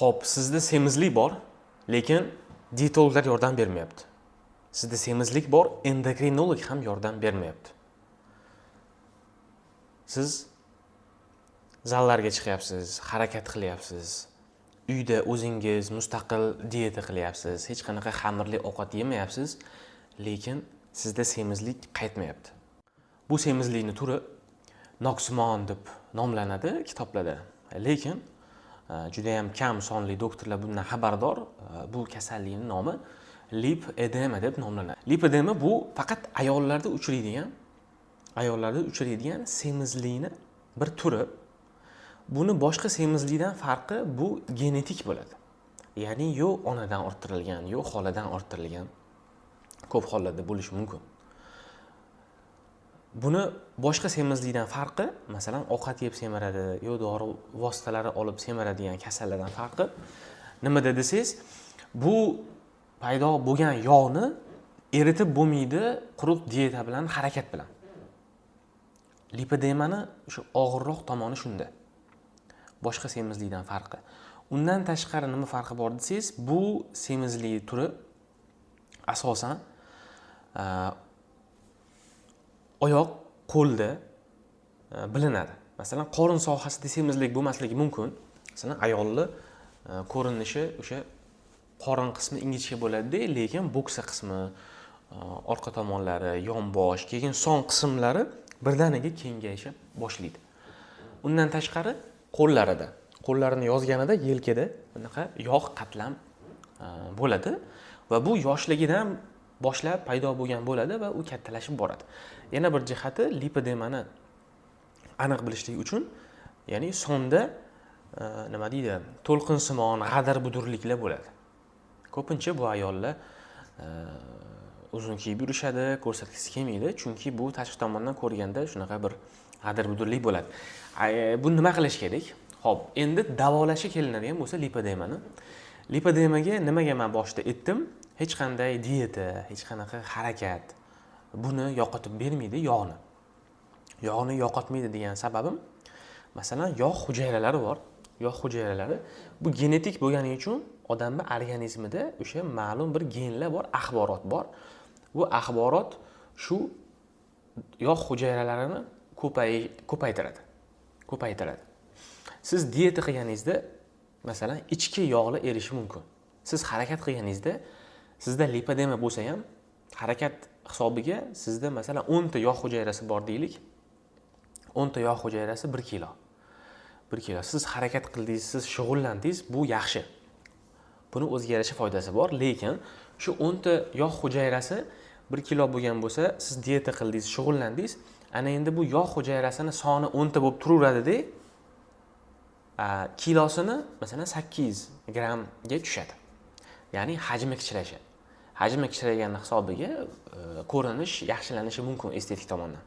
Xo'p, sizda semizlik bor, lekin dietologlar yordam bermayapti. Sizda semizlik bor, endokrinolog ham yordam bermayapti. Siz zallarga chiqyapsiz, harakat qilyapsiz, uyda o'zingiz mustaqil dieta qilyapsiz, hech qanaqa xamirli ovqat yemayapsiz, lekin sizda semizlik qaytmayapti. Bu semizlikni turi noksimon deb nomlanadi kitoblarda. Lekin judayam kam sonli doktorlar bundan xabardor. Bu kasallikning nomi lipedema deb nomlanadi. Lipedema bu faqat ayollarda uchraydigan semizlikni bir turi. Buni boshqa semizlikdan farqi, bu genetik bo'ladi. Ya'ni yo onadan orttirilgan, yo xoladan orttirilgan ko'p hollarda bo'lishi mumkin. Buni boshqa semizlikdan farqi, masalan, ovqat yeb semiradi yo dori vositalari olib semiradigan kasallardan farqi nimada desangiz, bu paydo bo'lgan yog'ni eritib bo'lmaydi quruq dieta bilan, harakat bilan. Lipedemani o'sha og'irroq tomoni shunda. Boshqa semizlikdan farqi. Undan tashqari nima farqi bor desangiz, bu semizlik turi asosan oyoq, qo'lda bilinadi. Masalan, qorin sohasida semizlik bo'lmasligi mumkin. Masalan, ayolni ko'rinishi o'sha qorin qismi ingichka bo'ladi-da, lekin bo'ksa qismi, orqa tomonlari, yonbosh, keyin son qismlari birdaniga kengayisha boshlaydi. Undan tashqari qo'llarida, qo'llarini yozganida yelkada bunaqa yog' qatlam bo'ladi va bu yoshligidan boshlab paydo bo'lgan bo'ladi va u kattalashib boradi. Yana bir jihati, lipedemani aniq bilishlik uchun, ya'ni sonda nima deydi, to'lqinsimon g'adir budurliklar bo'ladi. Ko'pincha bu ayollar uzun kiyib yurishadi, ko'rsatgisi kelmaydi, chunki bu tashqi tomondan ko'rganda shunaqa bir g'adir budurlik bo'ladi. Buni nima qilish kerak? Ho'p, endi davolashga kelinadigan bo'lsa lipedemani. Lipedemaga nimaga man boshida aytdim, hech qanday dieta, hech qanaqa harakat buni yo'qotib bermaydi yog'ni. Yog'ni yo'qotmaydi degan sababim, masalan, yog' hujayralari bor. Yog' hujayralari bu genetik bo'lgani uchun odamni organizmida o'sha ma'lum bir genlar bor, axborot bor. Bu axborot shu yog' hujayralarini ko'paytiradi. Siz dieta qilganingizda, masalan, ichki yog'lar erishi mumkin. Siz harakat qilganingizda, sizda lipedema bo'lsa ham, harakat hisobiga sizda, masalan, 10 ta yog' hujayrasi bor deylik, 10 ta yog' hujayrasi 1 kilo, 1 kilo. Siz harakat qildingiz, siz shug'ullandingiz, bu yaxshi, buni o'ziga yarasha foydasi bor. Lekin shu 10 ta yog' hujayrasi 1 kilo bo'lgan bo'lsa, siz dieta qildingiz, shug'ullandingiz, ana endi bu yog' hujayrasini soni 10 ta bo'lib turaveradida, kilosini, masalan, 800 grammga tushadi, ya'ni hajmi kichrayadi. Hajmi kichrayganni hisobiga ko'rinish yaxshilanishi mumkin estetik tomondan.